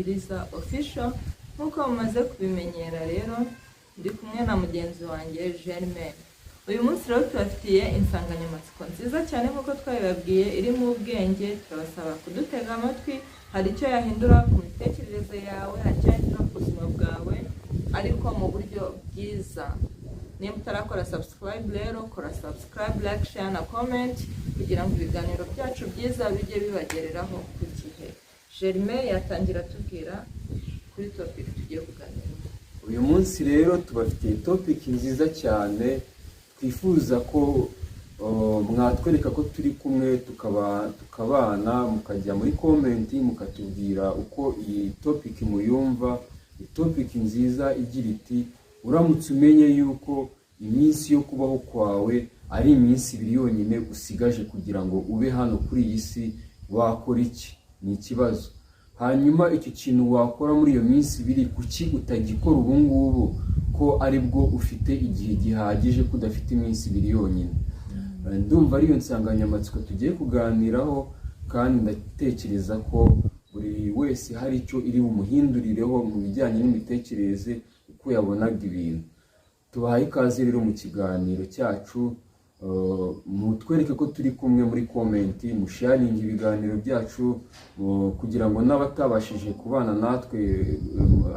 Iriza Official. Nk'uko mumaze kubimenyera rero, ndi kumwe na mugenzi wanjye Germaine. Uyu munsi rero tubafitiye insanganyamatsiko nziza cyane nk'uko twabibabwiye, irimo ubwenge. Turabasaba kudutega amatwi. Hari icyo yahindura ku mitekerereze yawe, hari icyo yahindura ku buzima bwawe, ariko mu buryo bwiza. Niba utarakora subscribe rero, kora subscribe, like, share na comment kugira ngo ibiganiro byacu byiza bijye bibagereraho ku gihe. Germain yatangira atubwira kuri topic tugiye kuganira. Uyu munsi rero tubafitiye topic nziza cyane twifuza ko mwatwereka ko turi kumwe, tukaba tukabana, mukajya muri comment mukatubwira uko iyi topic muyumva. Ni topic nziza igira iti: "Uramutse umenye yuko iminsi yo kubaho kwawe ari iminsi 2 yonyine usigaje kugira ngo ube hano kuri iyi si, wakora iki?" Ni ikibazo. Hanyuma icyo kintu wakora muri iyo minsi 2, kuki utagikora ubu ngubu, ko ari bwo ufite igihe gihagije, ko udafite iminsi 2 yonyine? Ndumva ariyo nsanganyamatsiko tugiye kuganiraho, kandi ndatekereza ko buri wese hari icyo iri bumuhindurireho mu bijyanye n'imitekerereze, uko yabonaga ibintu. Tubahaye ikaze rero mu kiganiro cyacu. Mutwereke ko turi kumwe muri comment, musharinge ibiganiro byacu kugira ngo n'abatabashije kubana natwe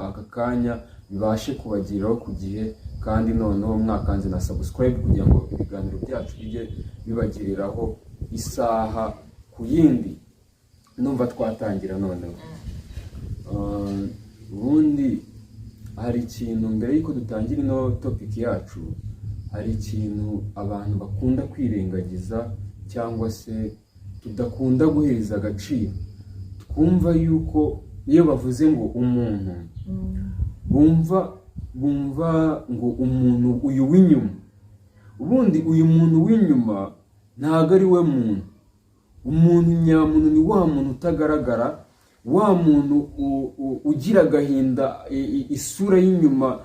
aka kanya bibashe kubageraho ku gihe, kandi noneho mwakanze na subscribe kugira ngo ibiganiro byacu bijye bibagereraho isaha ku yindi. Numva twatangira noneho. Ubundi hari ikintu, mbere y'uko dutangira ino topic yacu, hari ikintu abantu bakunda kwirengagiza cyangwa se tudakunda guhereza agaciro. Twumva yuko iyo bavuze ngo umuntu, bumva ngo umuntu uyu w'inyuma. Ubundi uyu muntu w'inyuma ntabwo ari we muntu. Umuntu nyamuntu ni wa muntu utagaragara, wa muntu ugira agahinda, isura y'inyuma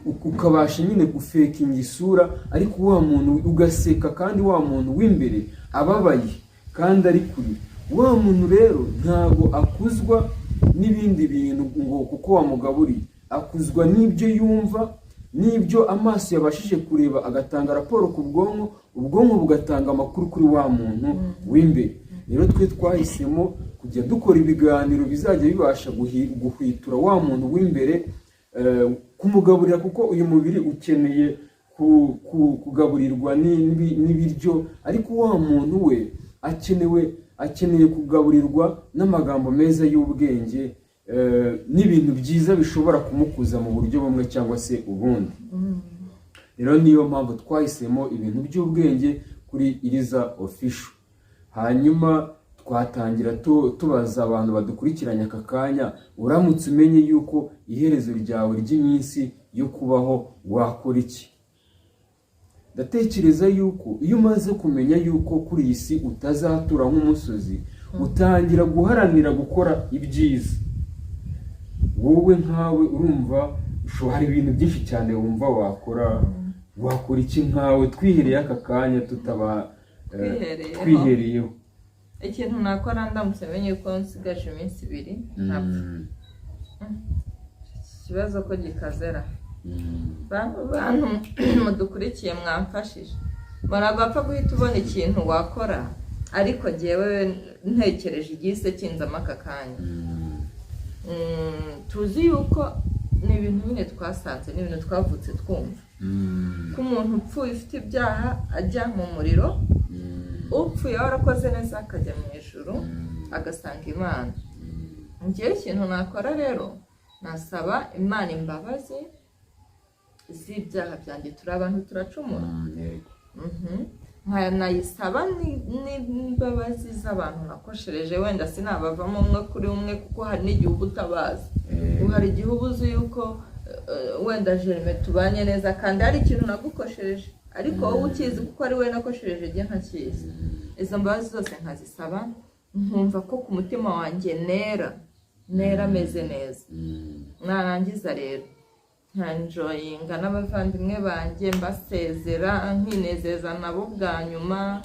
ukabasha nyine gufekinga isura, ariko wa muntu ugaseka, kandi wa muntu w'imbere ababaye kandi ari kure. Wa muntu rero ntabwo akuzwa n'ibindi bintu ngo kuko wamugaburiye. Akuzwa n'ibyo yumva, n'ibyo amaso yabashije kureba, agatanga raporo ku bwonko, ubwonko bugatanga amakuru kuri wa muntu w'imbere. Rero twe twahisemo kujya dukora ibiganiro bizajya bibasha guhwitura wa muntu w'imbere, kumugaburira, kuko uyu mubiri ukeneye kugaburirwa n'ibiryo, ariko wa muntu we akeneye kugaburirwa n'amagambo meza y'ubwenge, n'ibintu byiza bishobora kumukuza mu buryo bumwe cyangwa se ubundi. Rero niyo mpamvu twahisemo ibintu by'ubwenge kuri Iriza Official. Hanyuma twatangira tubaza abantu badukurikiranye aka kanya: uramutse umenye yuko iherezo ryawe ry'iminsi yo kubaho, wakora iki? Ndatekereza yuko iyo umaze kumenya yuko kuri iyi si utazatura nk'umusozi, utangira guharanira gukora ibyiza. Wowe nkawe urumva hari ibintu byinshi cyane wumva wakora. Wakora iki nkawe, twihereye aka kanya tutaba Twihereyeho. Twihereyeho. Ikintu nakora ndamutse menye ko nsigaje iminsi 2 nkapfa, ikibazo ko gikazera. Bantu mudukurikiye, mwamfashije. Ntabwo wapfa guhita ubona ikintu wakora, ariko jyewe ntekereje igihise kinzamo aka kanya. Tuzi yuko ni ibintu nyine twasanze, ni ibintu twavutse twumva, ko umuntu upfuye ufite ibyaha ajya mu muriro, upfuye warakoze neza akajya mu ijuru, agasanga Imana. Njyewe ikintu nakora rero, nasaba Imana imbabazi z'ibyaha byanjye. Turi abantu, turacumura. Yego. Nkanayisaba n'imbabazi z'abantu nakoshereje. Wenda sinabavamo umwe kuri umwe, kuko hari n'igihe uba utabazi. Ubu hari igihe uba uzi yuko wenda Jereme tubanye neza kandi hari ikintu nagukoshereje, ariko wowe ukizi kuko ari we nakoshereje, njye ntakizi. Izo mbabazi zose nkazisaba, nkumva ko ku mutima wanjye nera ameze neza. Narangiza rero nkanjoyinga n'abavandimwe banjye, mbasezera, nkinezeza nabo bwa nyuma.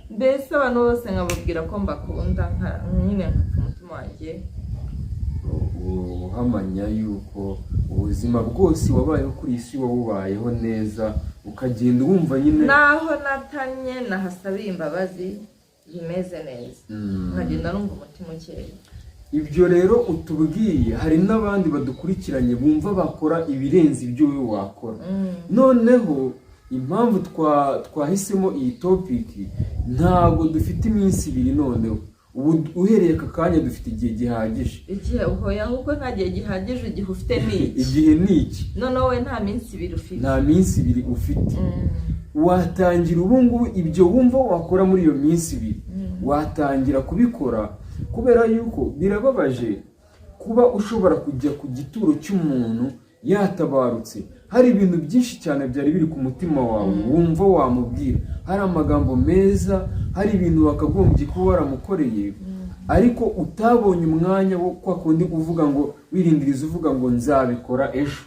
Mbese abantu bose nkababwira ko mbakunda, nyine nkapfa umutima wanjye. Guhamanya yuko ubuzima bwose wabayeho kuri iyi si wabubayeho neza, ukagenda wumva nyine Naho natanye nahasabiye imbabazi, bimeze neza, nkagenda numva umutima ukeye. Ibyo rero utubwiye, hari n'abandi badukurikiranye bumva bakora ibirenze ibyo wowe wakora. Noneho impamvu twahisemo iyi topic, ntabwo dufite iminsi 2. Noneho ubu uhereye aka kanya dufite igihe gihagije. Igihe uhoye, ahubwo nta gihe gihagije, igihe ufite ni iki. Igihe ni iki. Noneho we nta minsi 2 ufite. Nta minsi 2 ufite. Watangira ubu ngubu ibyo wumva wakora muri iyo minsi 2, watangira kubikora, kubera yuko birababaje kuba ushobora kujya ku gituro cy'umuntu yatabarutse, hari ibintu byinshi cyane byari biri ku mutima wawe wumva wamubwira, hari amagambo meza, hari ibintu wakagombye kuba waramukoreye, ariko utabonye umwanya wo kwa kundi uvuga ngo wirindiriza, uvuga ngo nzabikora ejo,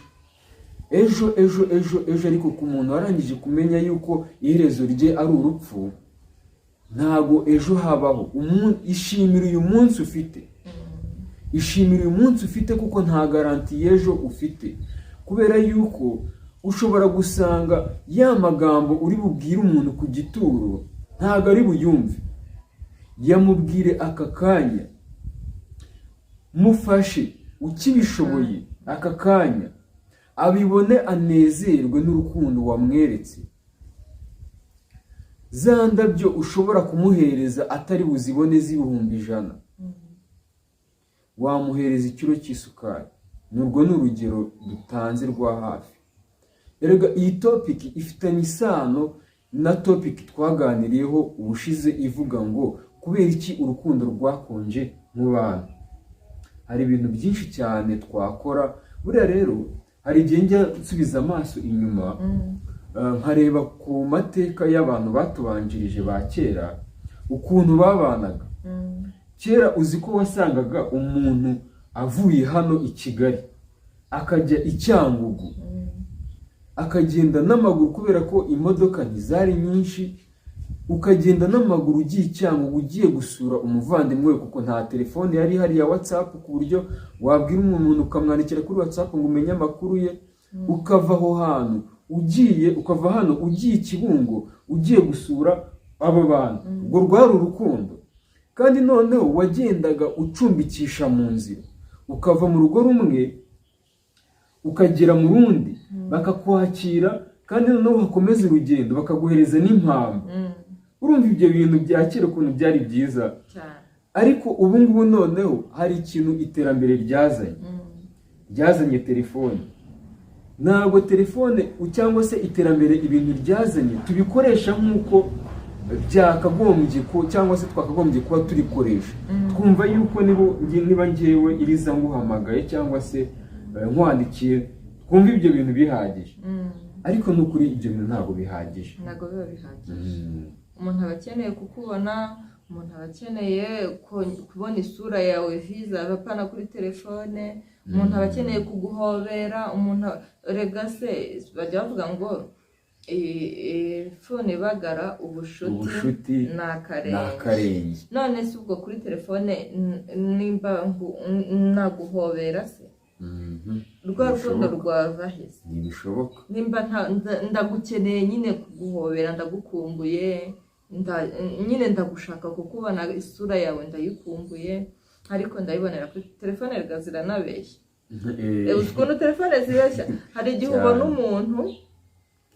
ejo, ejo, ejo, ejo. Ariko ku muntu warangije kumenya yuko iherezo rye ari urupfu, ntago ejo habaho. Ishimira uyu munsi ufite, ishimira uyu munsi ufite, kuko nta garantie y'ejo ufite, kubera yuko ushobora gusanga ya magambo uri bubwire umuntu ku gituro ntago ari buyumve. Yamubwire aka kanya, mufashe ukibishoboye aka kanya, abibone, anezerwe n'urukundo wamweretse. Za ndabyo ushobora kumuhereza atari buzibone z'ibihumbi 100, wamuhereza ikiro cy'isukari. Nurwo ni urugero dutanze rwa hafi. Erega iyi topic ifitanye isano na topic twaganiriyeho ubushize ivuga ngo kubera iki urukundo rwakonje mu bantu. Hari ibintu byinshi cyane twakora. Buriya rero hari igihe njya nsubiza amaso inyuma, nkareba ku mateka y'abantu batubanjirije ba kera, ukuntu babanaga kera. Uzi ko wasangaga umuntu avuye hano i Kigali akajya i Cyangugu, akagenda n'amaguru, kubera ko imodoka ntizari nyinshi, ukagenda n'amaguru ugiye i Cyangugu ugiye gusura umuvandimwe we, kuko nta telefone yari ihari ya WhatsApp ku buryo wabwira umuntu ukamwandikira kuri WhatsApp ngo umenye amakuru ye. Ukava aho hantu ugiye, ukava hano ugiye i Kibungo ugiye gusura abo bantu. Urwo rwari urukundo. Kandi noneho wagendaga ucumbikisha mu nzira, ukava mu rugo rumwe ukagera mu rundi bakakwakira, kandi noneho wakomeza urugendo bakaguhereza n'impamba. Urumva ibyo bintu bya kera ukuntu byari byiza. Cyane. Ariko ubu ngubu noneho hari ikintu iterambere ryazanye. Ryazanye telefone. Ntabwo telefone cyangwa se iterambere, ibintu ryazanye, tubikoresha nk'uko byakagombye ko cyangwa se twakagombye kuba turikoresha. Twumva yuko niba ngewe iriza nguhamagaye cyangwa se nkwandikiye, twumva ibyo bintu bihagije. Ariko n'ukuri ibyo bintu ntabwo bihagije. Ntabwo biba bihagije. Umuntu aba akeneye kukubona, umuntu aba akeneye kubona isura yawe viza apana kuri telefone, umuntu aba akeneye kuguhobera. Umuntu rega se bajya bavuga ngo ifuni ibagara ubushuti Ubushuti ni ni akarenge. Akarenge. None se ubwo kuri telefone nimba naguhobera se, rwa rukundo Ntibishoboka. rwava he se? Ntibishoboka. Nimba ndagukeneye nyine kuguhobera, ndagukumbuye, nyine ndagushaka kukubona, isura yawe ndayikumbuye, ariko ndayibonera kuri telefone. Rega ziranabeshya. Uzi ukuntu telefone zibeshya? Hari igihe Cyane. ubona umuntu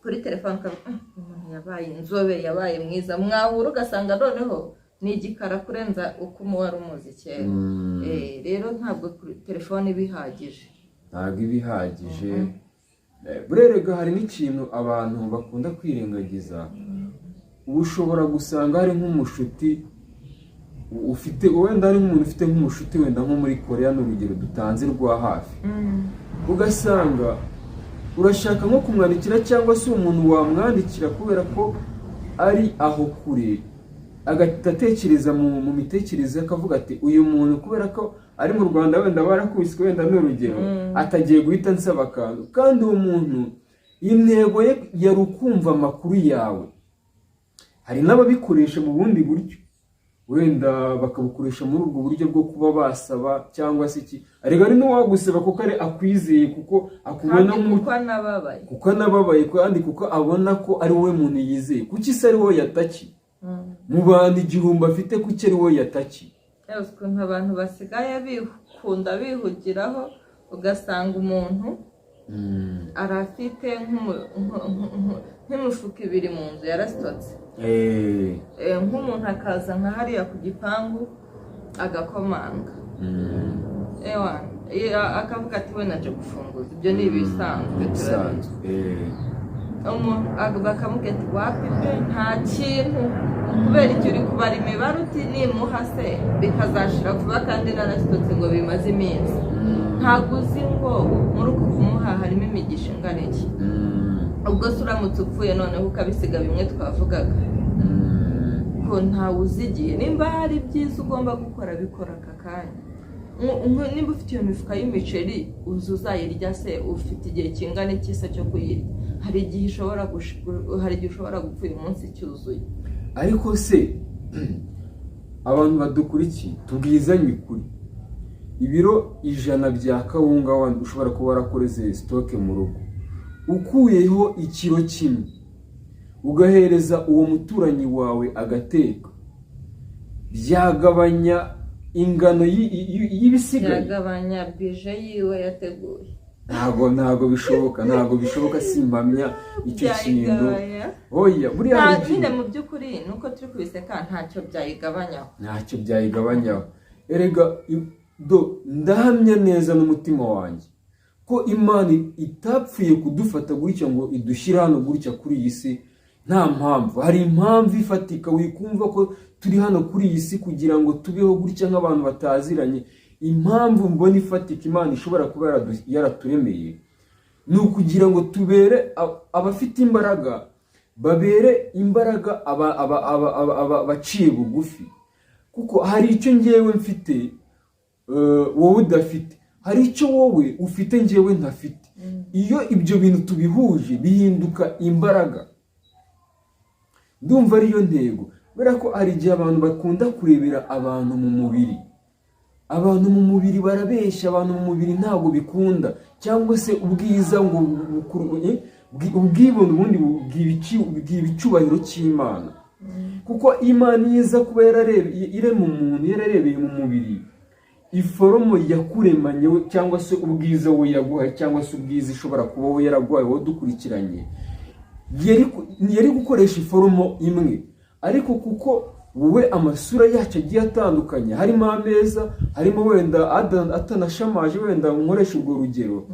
kuri telefone ukavuga: Umuntu yabaye inzobe, yabaye mwiza." Mwahura ugasanga noneho ni igikara kurenza uko wari umuzi kera. Rero ntabwo kuri telefone iba ihagije. Ntabwo iba ihagije. Burerega hari n'ikintu abantu bakunda kwirengagiza. Uba ushobora gusanga hari nk'umushuti ufite, wenda hari nk'umuntu ufite nk'umushuti wenda nko muri Korea, ni urugero dutanze rwa hafi, ugasanga urashaka nko kumwandikira cyangwa se umuntu wamwandikira, kubera ko ari aho kure, agahita atekereza mu mitekerereze ye, akavuga ati: "Uyu muntu kubera ko ari mu Rwanda, wenda barakubiswe, wenda ni urugero, atagiye guhita ansaba akantu." Kandi uwo muntu intego ye yari ukumva amakuru yawe. Hari n'ababikoresha mu bundi buryo. Wenda bakabukoresha muri ubwo buryo bwo kuba basaba cyangwa se iki. Ariko hari n'uwagusaba kuko ari akwizeye, kuko akubona kandi kuko anababaye. Kuko anababaye, kandi kuko abona ko ari wowe muntu yizeye. Kuki se ari wowe yataki mu bantu 1000 afite? Kuki ari wowe yataki? Yewe, ukuntu abantu basigaye bikunda, bihugiraho, ugasanga umuntu arafite nk'imifuka ibiri mu nzu yarasitotse. Nk'umuntu akaza nka hariya ku gipangu agakomanga, ewa akavuga ati: "We naje gufunguza." Ibyo ni ibisanzwe, turabizi. Bisanzwe. Umuntu bakamubwira ati: "Wapi pe, nta kintu." Kubera icyo uri kubara imibare uti: "Nimuha se bikazashira vuba kandi narasitotse ngo bimaze iminsi." Ntabwo uzi ngo muri uku kumuha harimo imigisha ingana iki. Ubwo se uramutse upfuye noneho ukabisiga, bimwe twavugaga ko ntawe uzi igihe, nimba hari ibyiza ugomba gukora, bikora aka kanya. Nimba ufite iyo mifuka y'imiceri, uzi uzayirya se? Ufite igihe kingana iki se cyo kuyirya? Hari igihe ushobora gupfa uyu munsi cyuzuye. Ariko se abantu badukurikiye, tubwizanye ukuri, ibiro 100 bya kawunga ushobora kuba warakoreze stock mu rugo, ukuyeho ikiro kimwe ugahereza uwo muturanyi wawe agateka, byagabanya ingano y'ibisigaye? Byagabanya bije yiwe yateguye? Ntabwo bishoboka, ntabwo bishoboka, simpamya icyo kintu. Byayigabanya. Oya, buriya hari igihe Nyine mu by'ukuri nuko turi kubiseka, ntacyo byayigabanyaho. Ntacyo byayigabanyaho. Erega do ndahamya neza n'umutima wanjye ko Imana itapfuye kudufata gutya ngo idushyire hano gutya kuri iyi si nta mpamvu. Hari impamvu ifatika. Wikumva ko turi hano kuri iyi si kugira ngo tubeho gutya nk'abantu bataziranye. Impamvu mbona ifatika Imana ishobora kuba yaraturemeye ni ukugira ngo tubere abafite imbaraga, babere imbaraga abaciye bugufi, kuko hari icyo ngewe mfite wowe udafite, hari icyo wowe ufite ngewe ntafite. Iyo ibyo bintu tubihuje bihinduka imbaraga. Ndumva ariyo ntego, kubera ko hari igihe abantu bakunda kurebera abantu mu mubiri. Abantu mu mubiri barabeshya, abantu mu mubiri ntabwo bikunda, cyangwa se ubwiza ngo ubwibone ubundi bwiba icyubahiro cy'Imana, kuko Imana iyo iza kuba irema umuntu yararebeye mu mubiri, iforomo yakuremanye we, cyangwa se ubwiza we yaguhaye, cyangwa se ubwiza ishobora kuba we yaraguhaye wowe dukurikiranye, yari gukoresha iforomo imwe. Ariko kuko wowe amasura yacu agiye atandukanye, harimo ameza, harimo wenda atanashamaje, wenda nkoresha urwo rugero,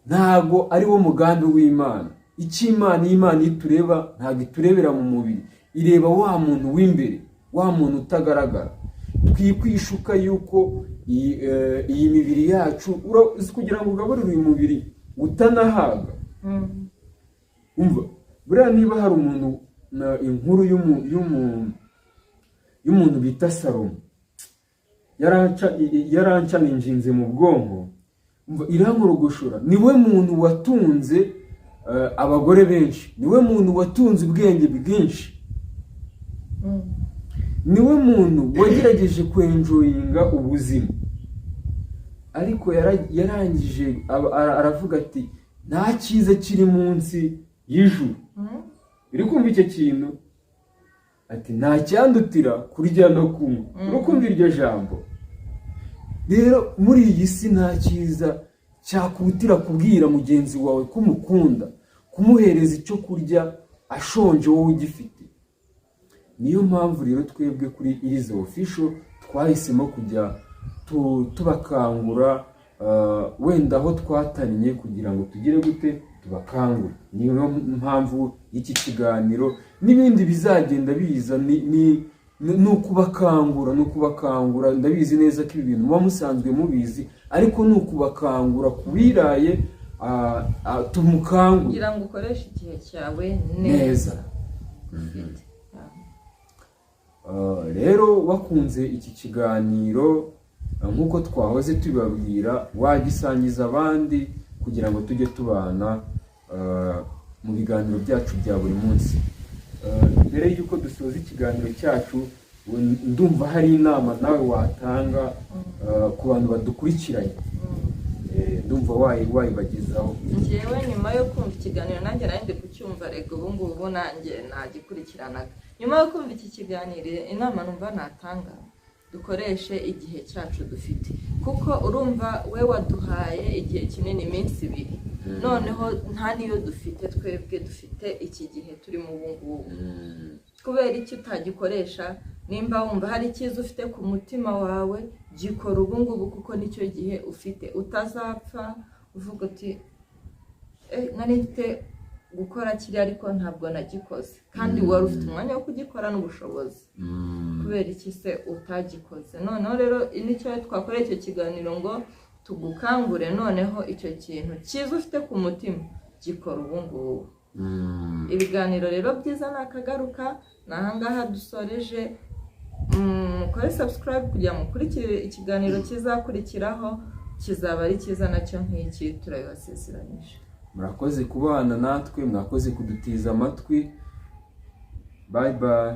ntago ari wo mugambi w'Imana. Icyo Imana, iyo Imana itureba, ntabwo iturebera mu mubiri, ireba wa muntu w'imbere, wa muntu utagaragara. Twikwishuka yuko iyi mibiri yacu uzi kugira ngo ugaburire uyu mubiri utanahaga. Umva, buriya niba hari umuntu inkuru y'umuntu bita Salomo yarancaninjinze mu bwonko, umva, irankorogoshora. Niwe muntu watunze abagore benshi, niwe muntu watunze ubwenge bwinshi, niwe muntu wagerageje kwenjoyinga ubuzima, ariko yarangije aravuga ati: "Nta cyiza kiri munsi y'ijuru." Uri kumva icyo kintu? Ati: "Nta cyandutira kurya no kunywa." Uri kumva iryo jambo? Rero muri iyi si nta cyiza cyakubutira kubwira mugenzi wawe ko umukunda, kumuhereza icyo kurya ashonje wowe ugifite. Niyo mpamvu rero twebwe kuri Iriza Official twahisemo kujya tubakangura, wenda aho twatannye, kugira ngo tugire gute? Tubakangure. Niyo mpamvu y'iki kiganiro n'ibindi bizagenda biza ni ukubakangura, ni ukubakangura. Ndabizi neza ko ibi bintu muba musanzwe mubizi, ariko ni ukubakangura kubiraye, tumukangure kugira ngo ukoreshe igihe cyawe neza. Neza ufite. Rero wakunze iki kiganiro, nk'uko twahoze tubibabwira, wagisangiza abandi kugira ngo tujye tubana mu biganiro byacu bya buri munsi. Mbere y'uko dusoza ikiganiro cyacu Ndumva hari inama nawe watanga ku bantu badukurikiranye. Ndumva wayibagezaho. Njyewe nyuma yo kumva ikiganiro, nanjye nari ndi kucyumva rega ubu ngubu, nanjye nagikurikiranaga. Nyuma yo kumva iki kiganiro, inama numva natanga: dukoreshe igihe cyacu dufite, kuko urumva we waduhaye igihe kinini, iminsi 2, noneho nta niyo dufite. Twebwe dufite iki gihe turimo ubu ngubu. Kubera iki utagikoresha? Nimba wumva hari icyiza ufite ku mutima wawe, gikora ubu ngubu, kuko nicyo gihe ufite. Utazapfa uvuga uti: "Eh, nari mfite gukora kiriya ariko ntabwo nagikoze", kandi wari ufite umwanya wo kugikora n'ubushobozi. Kubera iki se utagikoze? Noneho rero nicyo twakora icyo kiganiro, ngo tugukangure. Noneho icyo kintu cyiza ufite ku mutima, gikora ubu ngubu. Ibiganiro rero byiza ni akagaruka. Ni ahangaha dusoreje. Mukore subscribe kugira ngo mukurikire ikiganiro kizakurikiraho, kizaba ari cyiza nacyo nk'iki, turabibasezeranyije. Murakoze kubana natwe, mwakoze kudutiza amatwi. Bye bye.